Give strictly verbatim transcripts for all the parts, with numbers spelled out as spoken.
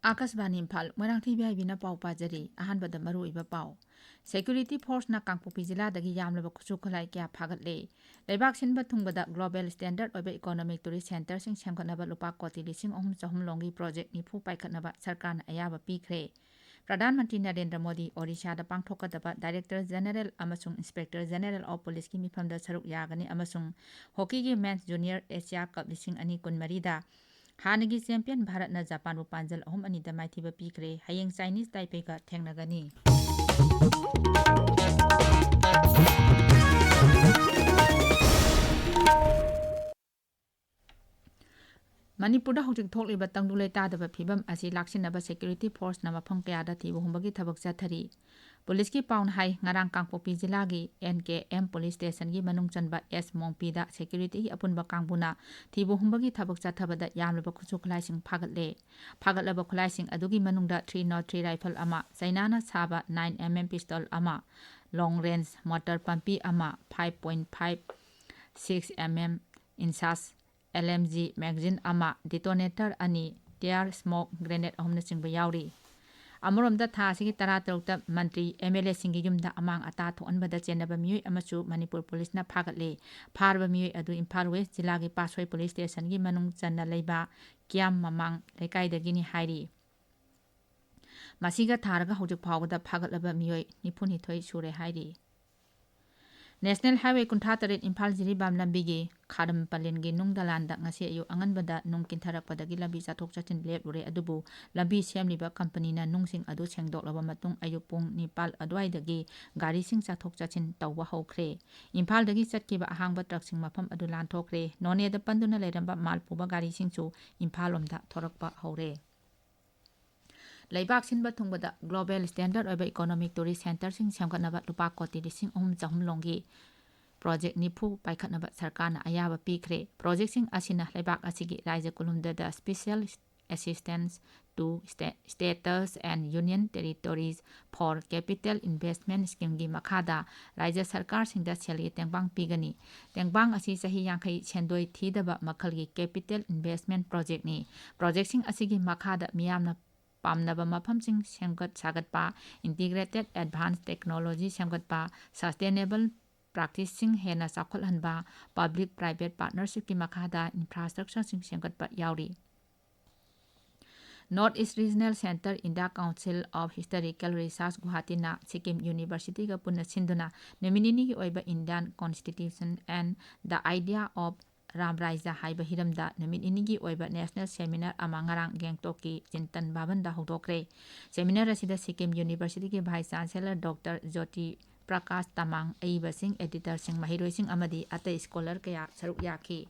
ꯑꯥꯀꯥꯁꯕꯥꯅꯤ Imphal, ꯃꯣꯏꯔꯥꯡꯊꯣꯏ V ꯑꯥꯏ ꯕꯤꯅ ꯄꯥꯎ ꯄꯥꯖꯔꯤ꯫ ꯑꯍꯥꯟꯕꯗ ꯃꯔꯨꯑꯣꯏꯕ ꯄꯥꯎ꯫ ꯁꯦꯀ꯭ꯌꯨꯔꯤꯇꯤ ꯐꯣꯔꯁꯅ ꯀꯥꯡꯄꯣꯛꯄꯤ ꯖꯤꯂꯥꯗꯒꯤ ꯌꯥꯝꯂꯕ ꯈꯨꯠꯁꯨ ꯈꯨꯠꯂꯥꯏ ꯀꯌꯥ ꯐꯥꯒꯠꯂꯦ꯫ ꯂꯩꯕꯥꯛ ꯁꯤꯟꯕ ꯊꯨꯡꯕꯗ ꯒ꯭ꯂꯣꯕꯦꯜ ꯁ꯭ꯇꯦꯟꯗꯔꯗ ꯑꯣꯏꯕ ꯏꯀꯣꯅꯣꯃꯤꯛ ꯇꯨꯔꯤꯁ ꯁꯦꯟꯇꯔꯁꯤꯡ ꯁꯦꯝꯒꯠꯅꯕ ꯂꯨꯄꯥ ꯀꯣꯇꯤ ꯂꯤꯁꯤꯡ ꯑꯍꯨꯝ ꯆꯍꯨꯝ ꯂꯣꯝꯒꯤ ꯄ꯭ꯔꯣꯖꯦꯛ ꯅꯤꯐꯨ ꯄꯥꯏꯈꯠꯅꯕ ꯁꯔꯀꯥꯔꯅ ꯑꯌꯥꯕ ꯄꯤꯈ꯭ꯔꯦ꯫ ꯄ꯭ꯔꯙꯥꯟ ꯃꯟꯇ꯭ꯔꯤ ꯅꯔꯦꯟꯗ꯭ꯔ ꯃꯣꯗꯤ ꯑꯣꯔꯤꯁꯥꯗ ꯄꯥꯡꯊꯣꯛꯀꯗꯕ ꯗꯥꯏꯔꯦꯛꯇꯔ ꯖꯦꯅꯦꯔꯦꯜ ꯑꯃꯁꯨꯡ ꯏꯟꯁꯄꯦꯛꯇꯔ ꯖꯦꯅꯦꯔꯦꯜ ꯑꯣꯐ ꯄꯨꯂꯤꯁꯀꯤ ꯃꯤꯐꯝꯗ ꯁꯔꯨꯛ ꯌꯥꯒꯅꯤ ꯑꯃꯁꯨꯡ ꯍꯣꯀꯤꯒꯤ ꯃꯦꯟꯁ ꯖꯨꯅꯤꯌꯔ ꯑꯦꯁꯤꯌꯥ ꯀꯞ ꯂꯤꯁꯤꯡ ꯑꯅꯤ ꯀꯨꯟꯃꯔꯤꯗ ꯍꯥꯟꯅꯒꯤ ꯆꯦꯝꯄꯤꯌꯟ ꯚꯥꯔꯠꯅ ꯖꯄꯥꯟꯕꯨ ꯄꯥꯟꯖꯜ ꯑꯍꯨꯝ ꯑꯅꯤꯗ ꯃꯥꯏꯊꯤꯕ ꯄꯤꯈ꯭ꯔꯦ꯫ ꯍꯌꯦꯡ ꯆꯥꯏꯅꯤꯁ ꯇꯥꯏꯄꯦꯏꯒ ꯊꯦꯡꯅꯒꯅꯤ꯫ ꯃꯅꯤꯄꯨꯔꯗ ꯍꯧꯖꯤꯛ ꯊꯣꯛꯂꯤꯕ ꯇꯪꯗꯨ ꯂꯩꯇꯥꯗꯕ ꯐꯤꯕꯝ ꯑꯁꯤ ꯂꯥꯛꯁꯤꯟꯅꯕ ꯁꯦꯀ꯭ꯌꯨꯔꯤꯇꯤ ꯐꯣꯔꯁꯅ ꯃꯐꯝ ꯀꯌꯥꯗ ꯊꯤꯕ ꯍꯨꯝꯕꯒꯤ ꯊꯕꯛ ꯆꯠꯊꯔꯤ꯫ ꯄꯨꯂꯤꯁꯀꯤ ꯄꯥꯎꯅ ꯍꯥꯏ, ꯉꯔꯥꯡ ꯀꯥꯡꯄꯣꯛꯄꯤ ꯖꯤꯂꯥꯒꯤ ꯑꯦꯟ ꯀꯦ ꯑꯦꯝ ꯄꯨꯂꯤꯁ ꯁ꯭ꯇꯦꯁꯟꯒꯤ ꯃꯅꯨꯡ ꯆꯟꯕ ꯑꯦꯁ ꯃꯣꯡꯄꯤꯗ ꯁꯦꯀ꯭ꯌꯨꯔꯤꯇꯤꯒꯤ ꯑꯄꯨꯟꯕ ꯀꯥꯡꯕꯨꯅ ꯊꯤꯕ ꯍꯨꯝꯕꯒꯤ ꯊꯕꯛ ꯆꯠꯊꯕꯗ ꯌꯥꯝꯂꯕ ꯈꯨꯠꯁꯨ ꯈꯨꯠꯂꯥꯏꯁꯤꯡ ꯐꯥꯒꯠꯂꯦ꯫ ꯐꯥꯒꯠꯂꯕ ꯈꯨꯠꯂꯥꯏꯁꯤꯡ ꯑꯗꯨꯒꯤ ꯃꯅꯨꯡꯗ three nought three rifle ꯑꯃ, ꯆꯩꯅꯥꯅ ꯁꯥꯕ nine M M pistol ꯑꯃ, long range mortar ꯄꯥꯝꯕꯤ ꯑꯃ, five point five six M M INSAS L M G magazine ꯑꯃ, detonator ꯑꯅꯤ, tear smoke grenade ꯑꯍꯨꯝꯅꯆꯤꯡꯕ ꯌꯥꯎꯔꯤ꯫ ꯑꯃꯔꯣꯝꯗ, ꯊꯥ ꯑꯁꯤꯒꯤ ꯇꯔꯥꯇꯔꯨꯛꯇ ꯃꯟꯇ꯭ꯔꯤ, ꯑꯦꯝ ꯑꯦꯜ ꯑꯦꯁꯤꯡꯒꯤ ꯌꯨꯝꯗ ꯑꯃꯥꯡ ꯑꯇꯥ ꯊꯣꯛꯍꯟꯕꯗ ꯆꯦꯟꯅꯕ ꯃꯤꯑꯣꯏ ꯑꯃꯁꯨ ꯃꯅꯤꯄꯨꯔ ꯄꯨꯂꯤꯁꯅ ꯐꯥꯒꯠꯂꯦ꯫ ꯐꯥꯔꯕ ꯃꯤꯑꯣꯏ ꯑꯗꯨ ꯏꯝꯐꯥꯜ ꯋꯦꯁ ꯖꯤꯂꯥꯒꯤ ꯄꯥꯠꯁꯣꯏ ꯄꯨꯂꯤꯁ ꯁ꯭ꯇꯦꯁꯟꯒꯤ ꯃꯅꯨꯡ ꯆꯟꯅ ꯂꯩꯕ ꯀꯤꯌꯥꯝ ꯃꯃꯥꯡ ꯂꯩꯀꯥꯏꯗꯒꯤꯅꯤ ꯍꯥꯏꯔꯤ꯫ ꯃꯁꯤꯒ ꯊꯥꯔꯒ ꯍꯧꯖꯤꯛ ꯐꯥꯎꯕꯗ ꯐꯥꯒꯠꯂꯕ ꯃꯤꯑꯣꯏ ꯅꯤꯐꯨꯅꯤꯊꯣꯏ ꯁꯨꯔꯦ ꯍꯥꯏꯔꯤ꯫ ꯅꯦꯁꯅꯦꯜ ꯍꯥꯏꯋꯦ ꯀꯨꯟꯊ꯭ꯔꯥ ꯇꯔꯦꯠ ꯏꯝꯐꯥꯜ ꯖꯤꯔꯤꯕꯥꯝ ꯂꯝꯕꯤꯒꯤ ꯈꯥꯔꯝ ꯄꯂꯦꯟꯒꯤ ꯅꯨꯡ ꯗꯂꯥꯟꯗ ꯉꯁꯤ ꯑꯌꯨꯛ ꯑꯉꯟꯕꯗ ꯅꯨꯡ ꯀꯤꯟꯊꯔꯛꯄꯗꯒꯤ ꯂꯝꯕꯤ ꯆꯠꯊꯣꯛ ꯆꯠꯁꯤꯟ ꯂꯦꯞꯂꯨꯔꯦ꯫ ꯑꯗꯨꯕꯨ ꯂꯝꯕꯤ ꯁꯦꯝꯂꯤꯕ ꯀꯝꯄꯅꯤꯅ ꯅꯨꯡꯁꯤꯡ ꯑꯗꯨ ꯁꯦꯡꯗꯣꯛꯂꯕ ꯃꯇꯨꯡ ꯑꯌꯨꯛ ꯄꯨꯡ ꯅꯤꯄꯥꯜ ꯑꯗꯨꯋꯥꯏꯗꯒꯤ ꯒꯥꯔꯤꯁꯤꯡ ꯆꯠꯊꯣꯛ ꯆꯠꯁꯤꯟ ꯇꯧꯕ ꯍꯧꯈ꯭ꯔꯦ꯫ ꯏꯝꯐꯥꯜꯗꯒꯤ ꯆꯠꯈꯤꯕ ꯑꯍꯥꯡꯕ ꯇ꯭ꯔꯛꯁꯤꯡ ꯃꯐꯝ ꯑꯗꯨ ꯂꯥꯟꯊꯣꯛꯈ꯭ꯔꯦ꯫ ꯅꯣꯅꯦꯗ ꯄꯟꯗꯨꯅ ꯂꯩꯔꯝꯕ ꯃꯥꯜ ꯄꯨꯕ ꯒꯥꯔꯤꯁꯤꯡꯁꯨ ꯏꯝꯐꯥꯜ ꯂꯣꯝꯗ ꯊꯣꯔꯛꯄ ꯍꯧꯔꯦ꯫ ꯂꯩꯕꯥꯛ ꯁꯤꯟꯕ ꯊꯨꯡꯕꯗ ꯒ꯭ꯂꯣꯕꯦꯜ ꯁ꯭ꯇꯦꯟꯗꯔꯗ ꯑꯣꯏꯕ ꯏꯀꯣꯅꯣꯃꯤꯛ ꯇꯨꯔꯤꯁ ꯁꯦꯟꯇꯔꯁꯤꯡ ꯁꯦꯝꯒꯠꯅꯕ ꯂꯨꯄꯥ ꯀꯣꯇꯤ ꯂꯤꯁꯤꯡ ꯑꯍꯨꯝ ꯆꯍꯨꯝ ꯂꯣꯝꯒꯤ ꯄ꯭ꯔꯣꯖꯦꯛ ꯅꯤꯐꯨ ꯄꯥꯏꯈꯠꯅꯕ ꯁꯔꯀꯥꯔꯅ ꯑꯌꯥꯕ ꯄꯤꯈ꯭ꯔꯦ꯫ ꯄ꯭ꯔꯣꯖꯦꯛꯁꯤꯡ ꯑꯁꯤꯅ ꯂꯩꯕꯥꯛ ꯑꯁꯤꯒꯤ ꯔꯥꯏꯖ꯭ꯌ ꯀꯨꯟꯍꯨꯝꯗꯣꯏꯗ Special Assistance to Sta-, States and Union Territories for Capital Investment Schemeꯒꯤ ꯃꯈꯥꯗ ꯔꯥꯏꯖ꯭ꯌ ꯁꯔꯀꯥꯔꯁꯤꯡꯗ ꯁꯦꯜꯒꯤ ꯇꯦꯡꯕꯥꯡ ꯄꯤꯒꯅꯤ꯫ ꯇꯦꯡꯕꯥꯡ ꯑꯁꯤ ꯆꯍꯤ ꯌꯥꯡꯈꯩ ꯁꯦꯟꯗꯣꯏ ꯊꯤꯗꯕ ꯃꯈꯜꯒꯤ capital investment projectꯅꯤ꯫ ꯄ꯭ꯔꯣꯖꯦꯛꯁꯤꯡ ꯑꯁꯤꯒꯤ ꯃꯈꯥꯗ ꯃꯤꯌꯥꯝꯅ ꯄꯥꯝꯅꯕ ꯃꯐꯝꯁꯤꯡ ꯁꯦꯝꯒꯠ ꯁꯥꯒꯠꯄ, integrated advanced technology ꯁꯦꯝꯒꯠꯄ, sustainable practiceꯁꯤꯡ ꯍꯦꯟꯅ ꯆꯥꯎꯈꯠꯍꯟꯕ, public private partnershipꯀꯤ ꯃꯈꯥꯗ infrastructureꯁꯤꯡ ꯁꯦꯝꯒꯠꯄ ꯌꯥꯎꯔꯤ꯫ North East Regional Centre, India Council of Historical Research, ꯒꯨꯋꯥꯍꯥꯇꯤꯅ Sikkim Universityꯒ ꯄꯨꯟꯅ ꯁꯤꯟꯗꯨꯅ ꯅꯨꯃꯤꯠ ꯅꯤꯅꯤꯒꯤ ꯑꯣꯏꯕ Indian Constitution and the Idea of Ram Rajya ꯍꯥꯏꯕ ꯍꯤꯔꯝꯗ ꯅꯨꯃꯤꯠ ꯅꯤꯅꯤꯒꯤ ꯑꯣꯏꯕ national seminar ꯑꯃ ꯉꯔꯥꯡ ꯒꯦꯡꯇꯣꯛꯀꯤ ꯆꯤꯟꯇꯟ ꯚꯕꯟꯗ ꯍꯧꯗꯣꯛꯈ꯭ꯔꯦ꯫ Seminar ꯑꯁꯤꯗ Sikkim Universityꯒꯤ Vice Chancellor Doctor Jyoti Prakash Tamang, ꯑꯏꯕꯁꯤꯡ, editorꯁꯤꯡ, ꯃꯍꯩꯔꯣꯏꯁꯤꯡ ꯑꯃꯗꯤ ꯑꯇꯩ scholar ꯀꯌꯥ ꯁꯔꯨꯛ ꯌꯥꯈꯤ꯫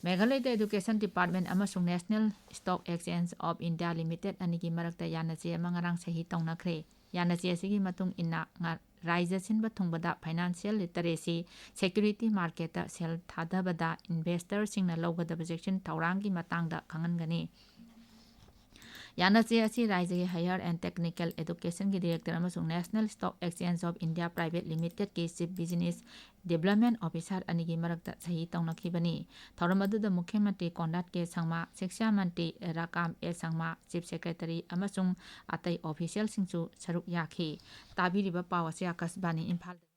ꯃꯦꯘꯥꯂꯌꯗ Education Department ꯑꯃꯁꯨꯡ National Stock Exchange of India Limited ꯑꯅꯤꯒꯤ ꯃꯔꯛꯇ ꯌꯥꯅꯆꯦ ꯑꯃ ꯉꯔꯥꯡ ꯁꯍꯤ ꯇꯧꯅꯈ꯭ꯔꯦ꯫ ꯌꯥꯅꯆꯦ ꯑꯁꯤꯒꯤ ꯃꯇꯨꯡ ꯏꯟꯅ ꯉ-, ꯔꯥꯏꯖ꯭ꯌ ꯁꯤꯟꯕ ꯊꯨꯡꯕꯗ financial literacy, security marketꯇ ꯁꯦꯜ ꯊꯥꯗꯕꯗ investorꯁꯤꯡꯅ ꯂꯧꯒꯗꯕ ꯆꯦꯛꯁꯤꯟ ꯊꯧꯔꯥꯡꯒꯤ ꯃꯇꯥꯡꯗ ꯈꯪꯍꯟꯒꯅꯤ꯫ ꯌꯥꯅꯆꯦ ꯑꯁꯤ ꯔꯥꯏꯖ꯭ꯌꯒꯤ Higher and Technical Educationꯒꯤ Director ꯑꯃꯁꯨꯡ National Stock Exchange of India Private Limitedꯀꯤ Chief Business Development Officer ꯑꯅꯤꯒꯤ ꯃꯔꯛꯇ ꯁꯍꯤ ꯇꯧꯅꯈꯤꯕꯅꯤ꯫ ꯊꯧꯔꯝ ꯑꯗꯨꯗ ꯃꯨꯈ꯭ꯌ ꯃꯟꯇ꯭ꯔꯤ ꯀꯣꯟꯔꯥꯗ ꯀꯦ ꯁꯪꯃꯥ, ꯁꯤꯛꯁꯥ ꯃꯟꯇ꯭ꯔꯤ ꯔꯥꯀꯥꯝ ꯑꯦ ꯁꯪꯃꯥ, Chief Secretary ꯑꯃꯁꯨꯡ ꯑꯇꯩ officialꯁꯤꯡꯁꯨ ꯁꯔꯨꯛ ꯌꯥꯈꯤ꯫ ꯇꯥꯕꯤꯔꯤꯕ ꯄꯥꯎ ꯑꯁꯤ ꯑꯥꯀꯥꯁꯕꯥꯅꯤ ꯏꯝꯐꯥꯜꯗꯒꯤ꯫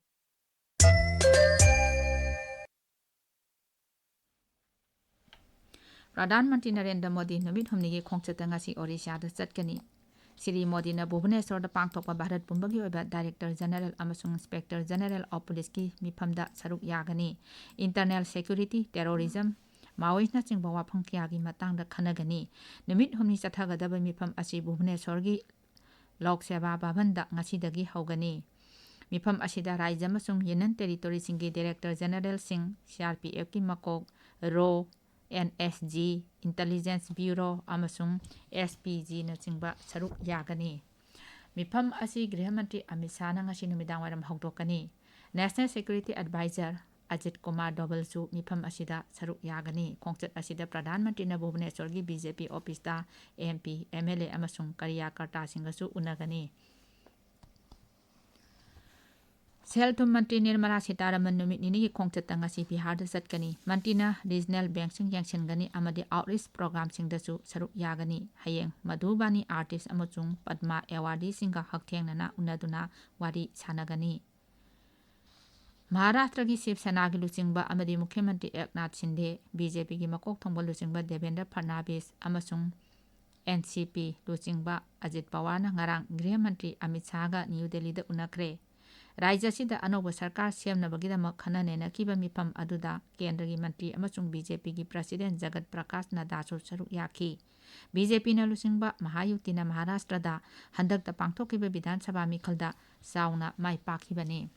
ꯄ꯭ꯔꯙꯥꯟ ꯃꯟꯇ꯭ꯔꯤ ꯅꯔꯦꯟꯗ꯭ꯔ ꯃꯣꯗꯤ ꯅꯨꯃꯤꯠ ꯍꯨꯝꯅꯤꯒꯤ ꯈꯣꯡꯆꯠꯇ ꯉꯁꯤ ꯑꯣꯔꯤꯁꯥꯗ ꯆꯠꯀꯅꯤ꯫ ꯁ꯭ꯔꯤ ꯃꯣꯗꯤꯅ ꯚꯨꯕꯅꯦꯁ꯭ꯋꯔꯗ ꯄꯥꯡꯊꯣꯛꯄ ꯚꯥꯔꯠ ꯄꯨꯝꯕꯒꯤ ꯑꯣꯏꯕ Director General ꯑꯃꯁꯨꯡ Inspector General of Policeꯀꯤ ꯃꯤꯐꯝꯗ ꯁꯔꯨꯛ ꯌꯥꯒꯅꯤ꯫ Internal security, terrorism, Maoistꯅꯆꯤꯡꯕ ꯋꯥꯐꯝ ꯀꯌꯥꯒꯤ ꯃꯇꯥꯡꯗ ꯈꯟꯅꯒꯅꯤ꯫ ꯅꯨꯃꯤꯠ ꯍꯨꯝꯅꯤ ꯆꯠꯊꯒꯗꯕ ꯃꯤꯐꯝ ꯑꯁꯤ ꯚꯨꯕꯅꯦꯁ꯭ꯋꯔꯒꯤ ꯂꯣꯛ ꯁꯦꯕꯥ ꯚꯕꯟꯗ ꯉꯁꯤꯗꯒꯤ ꯍꯧꯒꯅꯤ꯫ ꯃꯤꯐꯝ ꯑꯁꯤꯗ ꯔꯥꯏꯖ꯭ꯌ ꯑꯃꯁꯨꯡ Union Territoryꯁꯤꯡꯒꯤ Director Generalꯁꯤꯡ, CRPFꯀꯤ ꯃꯀꯣꯛ, RAW, NSG, Intelligence Bureau ꯑꯃꯁꯨꯡ SPGꯅꯆꯤꯡꯕ ꯁꯔꯨꯛ ꯌꯥꯒꯅꯤ꯫ ꯃꯤꯐꯝ ꯑꯁꯤ ꯒ꯭ꯔꯤꯍ ꯃꯟꯇ꯭ꯔꯤ ꯑꯃꯤꯠ ꯁꯥꯍꯅ ꯉꯁꯤ ꯅꯨꯃꯤꯗꯥꯡꯋꯥꯏꯔꯝ ꯍꯧꯗꯣꯛꯀꯅꯤ꯫ National Security Advisor Ajit Kumar ꯗꯣꯚꯜꯁꯨ ꯃꯤꯐꯝ ꯑꯁꯤꯗ ꯁꯔꯨꯛ ꯌꯥꯒꯅꯤ꯫ ꯈꯣꯡꯆꯠ ꯑꯁꯤꯗ ꯄ꯭ꯔꯙꯥꯟ ꯃꯟꯇ꯭ꯔꯤꯅ ꯚꯨꯕꯅꯦꯁ꯭ꯋꯔꯒꯤ BJP officeꯇ MP, MLA ꯑꯃꯁꯨꯡ ꯀꯥꯔꯌꯀꯔꯇꯥꯁꯤꯡꯒꯁꯨ ꯎꯅꯒꯅꯤ꯫ ꯁꯦꯜ ꯊꯨꯝ ꯃꯟꯇ꯭ꯔꯤ ꯅꯤꯔꯃꯂꯥ ꯁꯤꯇꯥꯔꯥꯃꯟ ꯅꯨꯃꯤꯠ ꯅꯤꯅꯤꯒꯤ ꯈꯣꯡꯆꯠꯇ ꯉꯁꯤ ꯕꯤꯍꯥꯔꯗ ꯆꯠꯀꯅꯤ꯫ ꯃꯟꯇ꯭ꯔꯤꯅ ꯔꯤꯖꯅꯦꯜ ꯕꯦꯡꯛꯁꯤꯡ ꯌꯦꯡꯁꯤꯟꯒꯅꯤ ꯑꯃꯗꯤ ꯑꯥꯎꯠꯔꯤꯆ ꯄ꯭ꯔꯣꯒ꯭ꯔꯥꯝꯁꯤꯡꯗꯁꯨ ꯁꯔꯨꯛ ꯌꯥꯒꯅꯤ꯫ ꯍꯌꯦꯡ ꯃꯙꯨꯕꯥꯅꯤ ꯑꯥꯔꯇꯤꯁ ꯑꯃꯁꯨꯡ ꯄꯗꯃ ꯑꯦꯋꯥꯔꯗꯤꯁꯤꯡꯒ ꯍꯛꯊꯦꯡꯅꯅ ꯎꯅꯗꯨꯅ ꯋꯥꯔꯤ ꯁꯥꯟꯅꯒꯅꯤ꯫ ꯃꯍꯥꯔꯥꯁꯇ꯭ꯔꯒꯤ ꯁꯤꯕ ꯁꯦꯅꯥꯒꯤ ꯂꯨꯆꯤꯡꯕ ꯑꯃꯗꯤ ꯃꯨꯈ꯭ꯌ ꯃꯟꯇ꯭ꯔꯤ ꯑꯦꯛꯅꯥꯊ ꯁꯤꯟꯗꯦ, ꯕꯤ ꯖꯦ ꯄꯤꯒꯤ ꯃꯀꯣꯛ ꯊꯣꯡꯕ ꯂꯨꯆꯤꯡꯕ ꯗꯦꯕꯦꯟꯗ꯭ꯔ ꯐꯗꯅꯥꯕꯤꯁ ꯑꯃꯁꯨꯡ ꯑꯦꯟ ꯁꯤ ꯄꯤ ꯂꯨꯆꯤꯡꯕ ꯑꯖꯤꯠ ꯄꯋꯥꯔꯅ ꯉꯔꯥꯡ ꯒ꯭ꯔꯤꯍ ꯃꯟꯇ꯭ꯔꯤ ꯑꯃꯤꯠ ꯁꯥꯍꯒ ꯅ꯭ꯌꯨ ꯗꯦꯜꯂꯤꯗ ꯎꯅꯈ꯭ꯔꯦ꯫ ꯔꯥꯖ꯭ꯌ ꯑꯁꯤꯗ ꯑꯅꯧꯕ ꯁꯔꯀꯥꯔ ꯁꯦꯝꯅꯕꯒꯤꯗꯃꯛ ꯈꯟꯅ ꯅꯩꯅꯈꯤꯕ ꯃꯤꯐꯝ ꯑꯗꯨꯗ ꯀꯦꯟꯗ꯭ꯔꯒꯤ ꯃꯟꯇ꯭ꯔꯤ ꯑꯃꯁꯨꯡ ꯕꯤ ꯖꯦ ꯄꯤꯒꯤ ꯄ꯭ꯔꯁꯤꯗꯦꯟ ꯖꯒꯠ ꯄ꯭ꯔꯀꯥꯁ ꯅꯗ꯭ꯗꯥꯁꯨ ꯁꯔꯨꯛ ꯌꯥꯈꯤ꯫ ꯕꯤ ꯖꯦ ꯄꯤꯅ ꯂꯨꯆꯤꯡꯕ ꯃꯍꯥꯌꯨꯇꯤꯅ ꯃꯍꯥꯔꯥꯁꯇ꯭ꯔꯗ ꯍꯟꯗꯛꯇ ꯄꯥꯡꯊꯣꯛꯈꯤꯕ ꯕꯤꯙꯥꯟ ꯁꯚꯥ ꯃꯤꯈꯜꯗ ꯆꯥꯎꯅ ꯃꯥꯏ ꯄꯥꯛꯈꯤꯕꯅꯤ꯫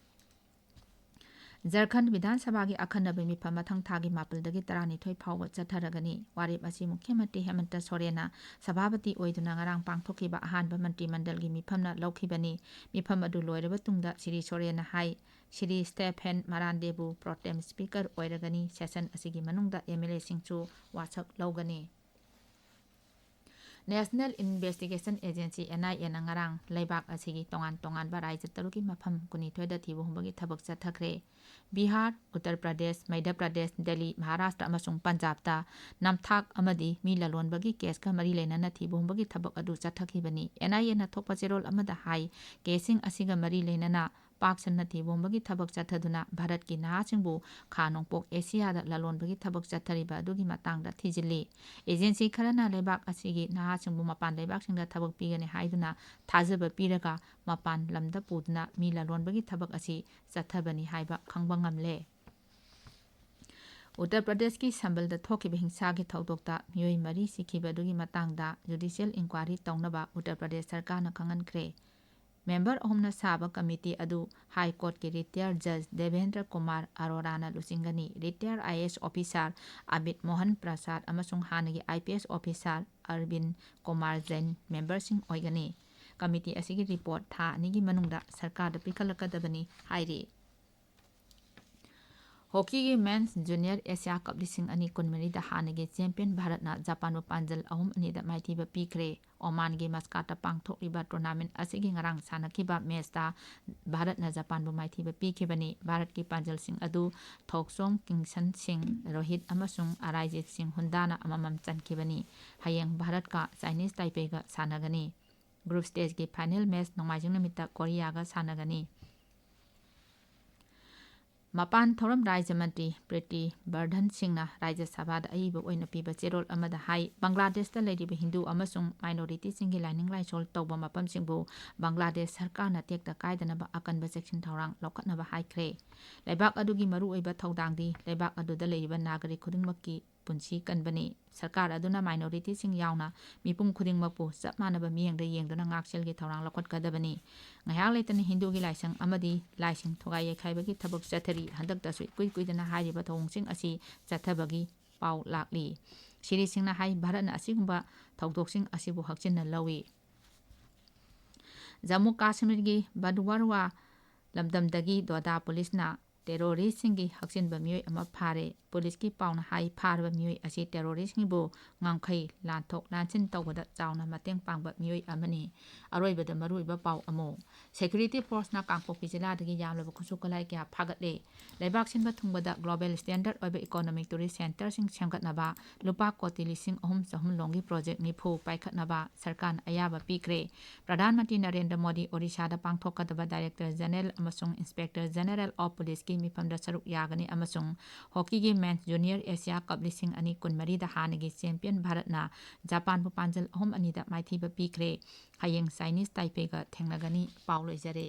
ꯖꯔꯈꯟ ꯕꯤꯙꯥꯟ ꯁꯚꯥꯒꯤ ꯑꯈꯟꯅꯕ ꯃꯤꯐꯝ ꯃꯊꯪ ꯊꯥꯒꯤ ꯃꯥꯄꯜꯗꯒꯤ ꯇꯔꯥꯅꯤꯊꯣꯏ ꯐꯥꯎꯕ ꯆꯠꯊꯔꯒꯅꯤ꯫ ꯋꯥꯔꯦꯞ ꯑꯁꯤ ꯃꯨꯈ꯭ꯌ ꯃꯟꯇ꯭ꯔꯤ ꯍꯦꯃꯟꯇ ꯁꯣꯔꯦꯟꯅ ꯁꯚꯥꯄꯇꯤ ꯑꯣꯏꯗꯨꯅ ꯉꯔꯥꯡ ꯄꯥꯡꯊꯣꯛꯈꯤꯕ ꯑꯍꯥꯟꯕ ꯃꯟꯇ꯭ꯔꯤ ꯃꯟꯗꯜꯒꯤ ꯃꯤꯐꯝꯅ ꯂꯧꯈꯤꯕꯅꯤ꯫ ꯃꯤꯐꯝ ꯑꯗꯨ ꯂꯣꯏꯔꯕ ꯇꯨꯡꯗ ꯁ꯭ꯔꯤ ꯁꯣꯔꯦꯟꯅ ꯍꯥꯏ, ꯁ꯭ꯔꯤ ꯁ꯭ꯇꯦꯐꯦꯟ ꯃꯔꯥꯟꯗꯦꯕꯨ ꯄ꯭ꯔꯣꯇꯦꯝ ꯁ꯭ꯄꯤꯀꯔ ꯑꯣꯏꯔꯒꯅꯤ꯫ ꯁꯦꯁꯟ ꯑꯁꯤꯒꯤ ꯃꯅꯨꯡꯗ ꯑꯦꯝ ꯑꯦꯜ ꯑꯦꯁꯤꯡꯁꯨ ꯋꯥꯁꯛ ꯂꯧꯒꯅꯤ꯫ ꯅꯦꯁꯅꯦꯜ ꯏꯟꯚꯦꯁꯇꯤꯒꯦꯁꯟ ꯑꯦꯖꯦꯟꯁꯤ, ꯑꯦꯟ ꯑꯥꯏ ꯑꯦꯅ ꯉꯔꯥꯡ ꯂꯩꯕꯥꯛ ꯑꯁꯤꯒꯤ ꯇꯣꯉꯥꯟ ꯇꯣꯉꯥꯟꯕ ꯔꯥꯖ꯭ꯌ ꯇꯔꯨꯛꯀꯤ ꯃꯐꯝ ꯀꯨꯟꯅꯤꯊꯣꯏꯗ ꯊꯤꯕ ꯍꯨꯝꯕꯒꯤ ꯊꯕꯛ ꯆꯠꯊꯈ꯭ꯔꯦ꯫ ꯕꯤꯍꯥꯔ, ꯎꯠꯇꯔ ꯄ꯭ꯔꯗꯦꯁ, ꯃꯩꯙ꯭ꯌ ꯄ꯭ꯔꯗꯦꯁ, ꯗꯦꯜꯂꯤ, ꯃꯍꯥꯔꯥꯁꯇ꯭ꯔ ꯑꯃꯁꯨꯡ ꯄꯟꯖꯥꯕꯇ ꯅꯝꯊꯥꯛ ꯑꯃꯗꯤ ꯃꯤ ꯂꯂꯣꯟꯕꯒꯤ ꯀꯦꯁꯀ ꯃꯔꯤ ꯂꯩꯅꯅ ꯊꯤꯕ ꯍꯨꯝꯕꯒꯤ ꯊꯕꯛ ꯑꯗꯨ ꯆꯠꯊꯈꯤꯕꯅꯤ꯫ ꯑꯦꯟ ꯑꯥꯏ ꯑꯦꯅ ꯊꯣꯛꯄ ꯆꯦꯔꯣꯜ ꯑꯃꯗ ꯍꯥꯏ, ꯀꯦꯁꯁꯤꯡ ꯑꯁꯤꯒ ꯃꯔꯤ ꯂꯩꯅꯅ ꯄꯥꯛ ꯁꯟꯅ ꯊꯤꯕ ꯍꯨꯝꯕꯒꯤ ꯊꯕꯛ ꯆꯠꯊꯗꯨꯅ ꯚꯥꯔꯠꯀꯤ ꯅꯍꯥꯁꯤꯡꯕꯨ ꯈꯥ ꯅꯣꯡꯄꯣꯛ ꯑꯦꯁꯤꯌꯥꯗ ꯂꯂꯣꯟꯕꯒꯤ ꯊꯕꯛ ꯆꯠꯊꯔꯤꯕ ꯑꯗꯨꯒꯤ ꯃꯇꯥꯡꯗ ꯊꯤꯖꯤꯜꯂꯤ꯫ ꯑꯦꯖꯦꯟꯁꯤ ꯈꯔꯅ ꯂꯩꯕꯥꯛ ꯑꯁꯤꯒꯤ ꯅꯍꯥꯁꯤꯡꯕꯨ ꯃꯄꯥꯟ ꯂꯩꯕꯥꯛꯁꯤꯡꯗ ꯊꯕꯛ ꯄꯤꯒꯅꯤ ꯍꯥꯏꯗꯨꯅ ꯊꯥꯖꯕ ꯄꯤꯔꯒ ꯃꯄꯥꯟ ꯂꯝꯗ ꯄꯨꯗꯨꯅ ꯃꯤ ꯂꯂꯣꯟꯕꯒꯤ ꯊꯕꯛ ꯑꯁꯤ ꯆꯠꯊꯕꯅꯤ ꯍꯥꯏꯕ ꯈꯪꯕ ꯉꯝꯂꯦ꯫ ꯎꯠꯇꯔ ꯄ꯭ꯔꯗꯦꯁꯀꯤ ꯁꯝꯕꯜꯗ ꯊꯣꯛꯈꯤꯕ ꯍꯤꯡꯁꯥꯒꯤ ꯊꯧꯗꯣꯛꯇ ꯃꯤꯑꯣꯏ ꯃꯔꯤ ꯁꯤꯈꯤꯕ ꯑꯗꯨꯒꯤ ꯃꯇꯥꯡꯗ ꯖꯨꯗꯤꯁꯤꯌꯦꯜ ꯏꯟꯀ꯭ꯋꯥꯏꯔꯤ ꯇꯧꯅꯕ ꯎꯠꯇꯔ ꯄ꯭ꯔꯗꯦꯁ ꯁꯔꯀꯥꯔꯅ ꯈꯪꯍꯟꯈ꯭ꯔꯦ꯫ ꯃꯦꯝꯕꯔ ꯑꯍꯨꯝꯅ ꯁꯥꯕ ꯀꯃꯤꯇꯤ ꯑꯗꯨ ꯍꯥꯏ ꯀꯣꯔꯠꯀꯤ ꯔꯤꯇꯥꯌꯔ ꯖꯖ ꯗꯦꯕꯦꯟꯗ꯭ꯔ ꯀꯨꯃꯥꯔ ꯑꯔꯣꯔꯥꯅ ꯂꯨꯆꯤꯡꯒꯅꯤ꯫ Retired I A S officer Amit Mohan Prasad ꯑꯃꯁꯨꯡ ꯍꯥꯟꯅꯒꯤ ꯑꯥꯏ ꯄꯤ ꯑꯦꯁ ꯑꯣꯐꯤꯁꯥꯔ ꯑꯔꯕꯤꯟ ꯀꯨꯃꯥꯔ ꯖꯩꯟ ꯃꯦꯝꯕꯔꯁꯤꯡ ꯑꯣꯏꯒꯅꯤ꯫ ꯀꯃꯤꯇꯤ ꯑꯁꯤꯒꯤ ꯔꯤꯄꯣꯔꯠ ꯊꯥ ꯑꯅꯤꯒꯤ ꯃꯅꯨꯡꯗ ꯁꯔꯀꯥꯔꯗ ꯄꯤꯈꯠꯂꯛꯀꯗꯕꯅꯤ ꯍꯥꯏꯔꯤ꯫ ꯍꯣꯀꯤꯒꯤ Men's Junior Asia Cup ꯂꯤꯁꯤꯡ ꯑꯅꯤ ꯀꯨꯟꯃꯔꯤꯗ ꯍꯥꯟꯅꯒꯤ ꯆꯦꯝꯄꯤꯌꯟ ꯚꯥꯔꯠꯅ ꯖꯄꯥꯟꯕꯨ ꯄꯥꯟꯖꯜ ꯑꯍꯨꯝ ꯑꯅꯤꯗ ꯃꯥꯏꯊꯤꯕ ꯄꯤꯈ꯭ꯔꯦ꯫ ꯑꯣꯃꯥꯟꯒꯤ ꯃꯁꯀꯥꯠꯇ ꯄꯥꯡꯊꯣꯛꯂꯤꯕ ꯇꯣꯔꯅꯥꯃꯦꯟ ꯑꯁꯤꯒꯤ ꯉꯔꯥꯡ ꯁꯥꯟꯅꯈꯤꯕ ꯃꯦꯆꯇ ꯚꯥꯔꯠꯅ ꯖꯄꯥꯟꯕꯨ ꯃꯥꯏꯊꯤꯕ ꯄꯤꯈꯤꯕꯅꯤ꯫ ꯚꯥꯔꯠꯀꯤ ꯄꯥꯟꯖꯜꯁꯤꯡ ꯑꯗꯨ ꯊꯣꯛꯆꯣꯝ, ꯀꯤꯡꯁꯟ ꯁꯤꯡ, ꯔꯣꯍꯤꯠ ꯑꯃꯁꯨꯡ ꯑꯔꯥꯏꯖꯤꯠ ꯁꯤꯡ ꯍꯨꯟꯗꯥꯅ ꯑꯃꯃꯝ ꯆꯟꯈꯤꯕꯅꯤ꯫ ꯍꯌꯦꯡ ꯚꯥꯔꯠꯀ ꯆꯥꯏꯅꯤꯁ ꯇꯥꯏꯄꯦꯒ ꯁꯥꯟꯅꯒꯅꯤ꯫ ꯒ꯭ꯔꯨꯞ ꯁ꯭ꯇꯦꯖꯀꯤ ꯐꯥꯏꯅꯦꯜ ꯃꯦꯆ ꯅꯣꯡꯃꯥꯏꯖꯤꯡ ꯅꯨꯃꯤꯠꯇ ꯀꯣꯔꯤꯌꯥꯒ ꯁꯥꯟꯅꯒꯅꯤ꯫ ꯃꯄꯥꯟ ꯊꯧꯔꯝ ꯔꯥꯖ꯭ꯌ ꯃꯟꯇ꯭ꯔꯤ ꯄ꯭ꯔꯤꯇꯤ ꯕꯔꯙꯟ ꯁꯤꯡꯅ ꯔꯥꯖ꯭ꯌ ꯁꯚꯥꯗ ꯑꯏꯕ ꯑꯣꯏꯅ ꯄꯤꯕ ꯆꯦꯔꯣꯜ ꯑꯃꯗ ꯍꯥꯏ, ꯕꯪꯒ꯭ꯂꯥꯗꯦꯁꯇ ꯂꯩꯔꯤꯕ ꯍꯤꯟꯗꯨ ꯑꯃꯁꯨꯡ ꯃꯥꯏꯅꯣꯔꯤꯇꯤꯁꯤꯡꯒꯤ ꯂꯥꯏꯅꯤꯡ ꯂꯥꯏꯁꯣꯜ ꯇꯧꯕ ꯃꯐꯝꯁꯤꯡꯕꯨ ꯕꯪꯒ꯭ꯂꯥꯗꯦꯁ ꯁꯔꯀꯥꯔꯅ ꯇꯦꯛꯇ ꯀꯥꯏꯗꯅꯕ ꯑꯀꯟꯕ ꯆꯦꯛꯁꯤꯟ ꯊꯧꯔꯥꯡ ꯂꯧꯈꯠꯅꯕ ꯍꯥꯏꯈ꯭ꯔꯦ꯫ ꯂꯩꯕꯥꯛ ꯑꯗꯨꯒꯤ ꯃꯔꯨꯑꯣꯏꯕ ꯊꯧꯗꯥꯡꯗꯤ ꯂꯩꯕꯥꯛ ꯑꯗꯨꯗ ꯂꯩꯔꯤꯕ ꯅꯥꯒꯔꯤꯛ ꯈꯨꯗꯤꯡꯃꯛꯀꯤ ꯄꯨꯟꯁꯤ ꯀꯟꯕꯅꯤ꯫ ꯁꯔꯀꯥꯔ ꯑꯗꯨꯅ ꯃꯥꯏꯅꯣꯔꯤꯇꯤꯁꯤꯡ ꯌꯥꯎꯅ ꯃꯤꯄꯨꯝ ꯈꯨꯗꯤꯡꯃꯛꯄꯨ ꯆꯞ ꯃꯥꯟꯅꯕ ꯃꯤꯠꯌꯦꯡꯗ ꯌꯦꯡꯗꯨꯅ ꯉꯥꯛꯁꯦꯜꯒꯤ ꯊꯧꯔꯥꯡ ꯂꯧꯈꯠꯀꯗꯕꯅꯤ꯫ ꯉꯥꯏꯍꯥꯛ ꯂꯩꯇꯅ ꯍꯤꯟꯗꯨꯒꯤ ꯂꯥꯏꯁꯪ ꯑꯃꯗꯤ ꯂꯥꯏꯁꯤꯡ ꯊꯨꯒꯥꯏ ꯌꯩꯈꯥꯏꯕꯒꯤ ꯊꯕꯛ ꯆꯠꯊꯔꯤ꯫ ꯍꯟꯗꯛꯇꯁꯨ ꯏꯀꯨꯏ ꯀꯨꯏꯗꯅ ꯍꯥꯏꯔꯤꯕ ꯊꯧꯑꯣꯡꯁꯤꯡ ꯑꯁꯤ ꯆꯠꯊꯕꯒꯤ ꯄꯥꯎ ꯂꯥꯛꯂꯤ꯫ ꯁꯤꯔꯤꯁꯤꯡꯅ ꯍꯥꯏ, ꯚꯥꯔꯠꯅ ꯑꯁꯤꯒꯨꯝꯕ ꯊꯧꯗꯣꯛꯁꯤꯡ ꯑꯁꯤꯕꯨ ꯍꯛꯆꯤꯟꯅ ꯂꯧꯏ꯫ ꯖꯝꯃꯨ ꯀꯥꯁꯃꯤꯔꯒꯤ ꯕꯗꯋꯔꯋꯥ ꯂꯝꯗꯝꯗꯒꯤ ꯗꯣꯗꯥ ꯄꯨꯂꯤꯁꯅ ꯇꯦꯔꯣꯔꯤꯁꯁꯤꯡꯒꯤ ꯍꯛꯆꯤꯟꯕ ꯃꯤꯑꯣꯏ ꯑꯃ ꯐꯥꯔꯦ꯫ ꯄꯨꯂꯤꯁꯀꯤ ꯄꯥꯎꯅ ꯍꯥꯏ, ꯐꯥꯔꯕ ꯃꯤꯑꯣꯏ ꯑꯁꯤ ꯇꯦꯔꯣꯔꯤꯁꯁꯤꯡꯕꯨ ꯉꯝꯈꯩ ꯂꯥꯟꯊꯣꯛ ꯂꯥꯟꯁꯤꯟ ꯇꯧꯕꯗ ꯆꯥꯎꯅ ꯃꯇꯦꯡ ꯄꯥꯡꯕ ꯃꯤꯑꯣꯏ ꯑꯃꯅꯤ꯫ ꯑꯔꯣꯏꯕꯗ ꯃꯔꯨꯑꯣꯏꯕ ꯄꯥꯎ ꯑꯃꯨꯛ꯫ ꯁꯦꯀ꯭ꯌꯨꯔꯤꯇꯤ ꯐꯣꯔꯁꯅ ꯀꯥꯡꯄꯣꯛꯄꯤ ꯖꯤꯂꯥꯗꯒꯤ ꯌꯥꯝꯂꯕ ꯈꯨꯠꯁꯨ ꯈꯨꯠꯂꯥꯏ ꯀꯌꯥ ꯐꯥꯒꯠꯂꯦ꯫ ꯂꯩꯕꯥꯛ ꯁꯤꯟꯕ ꯊꯨꯡꯕꯗ ꯒ꯭ꯂꯣꯕꯦꯜ ꯁ꯭ꯇꯦꯟꯗꯔꯗ ꯑꯣꯏꯕ ꯏꯀꯣꯅꯣꯃꯤꯛ ꯇꯨꯔꯤꯁ ꯁꯦꯟꯇꯔꯁꯤꯡ ꯁꯦꯝꯒꯠꯅꯕ ꯂꯨꯄꯥ ꯀꯣꯇꯤ ꯂꯤꯁꯤꯡ ꯑꯍꯨꯝ ꯆꯍꯨꯝ ꯂꯣꯝꯒꯤ ꯄ꯭ꯔꯣꯖꯦꯛ ꯅꯤꯐꯨ ꯄꯥꯏꯈꯠꯅꯕ ꯁꯔꯀꯥꯔꯅ ꯑꯌꯥꯕ ꯄꯤꯈ꯭ꯔꯦ꯫ ꯄ꯭ꯔꯙꯥꯟ ꯃꯟꯇ꯭ꯔꯤ ꯅꯔꯦꯟꯗ꯭ꯔ ꯃꯣꯗꯤ ꯑꯣꯔꯤꯁꯥꯗ ꯄꯥꯡꯊꯣꯛꯀꯗꯕ ꯗꯥꯏꯔꯦꯛꯇꯔ ꯖꯦꯅꯔꯦꯜ ꯑꯃꯁꯨꯡ ꯏꯟꯁꯄꯦꯛꯇꯔ ꯖꯦꯅꯔꯦꯜ ꯑꯣꯐ ꯄꯨꯂꯤꯁꯀꯤ ꯃꯤꯐꯝꯗ ꯁꯔꯨꯛ ꯌꯥꯒꯅꯤ ꯑꯃꯁꯨꯡ ꯍꯣꯀꯤꯒꯤ ꯃꯦꯟꯁ ꯖꯨꯅꯤꯌꯔ ꯑꯦꯁꯤꯌꯥ ꯀꯞ ꯂꯤꯁꯤꯡ ꯑꯅꯤ ꯀꯨꯟꯃꯔꯤꯗ ꯍꯥꯟꯅꯒꯤ ꯆꯦꯝꯄꯤꯌꯟ ꯚꯥꯔꯠꯅ ꯖꯄꯥꯟꯕꯨ ꯄꯥꯟꯖꯜ ꯑꯍꯨꯝ ꯑꯅꯤꯗ ꯃꯥꯏꯊꯤꯕ ꯄꯤꯈ꯭ꯔꯦ꯫ ꯍꯌꯦꯡ ꯆꯥꯏꯅꯤꯁ ꯇꯥꯏꯄꯦꯒ ꯊꯦꯡꯅꯒꯅꯤ꯫ ꯄꯥꯎ ꯂꯣꯏꯖꯔꯦ꯫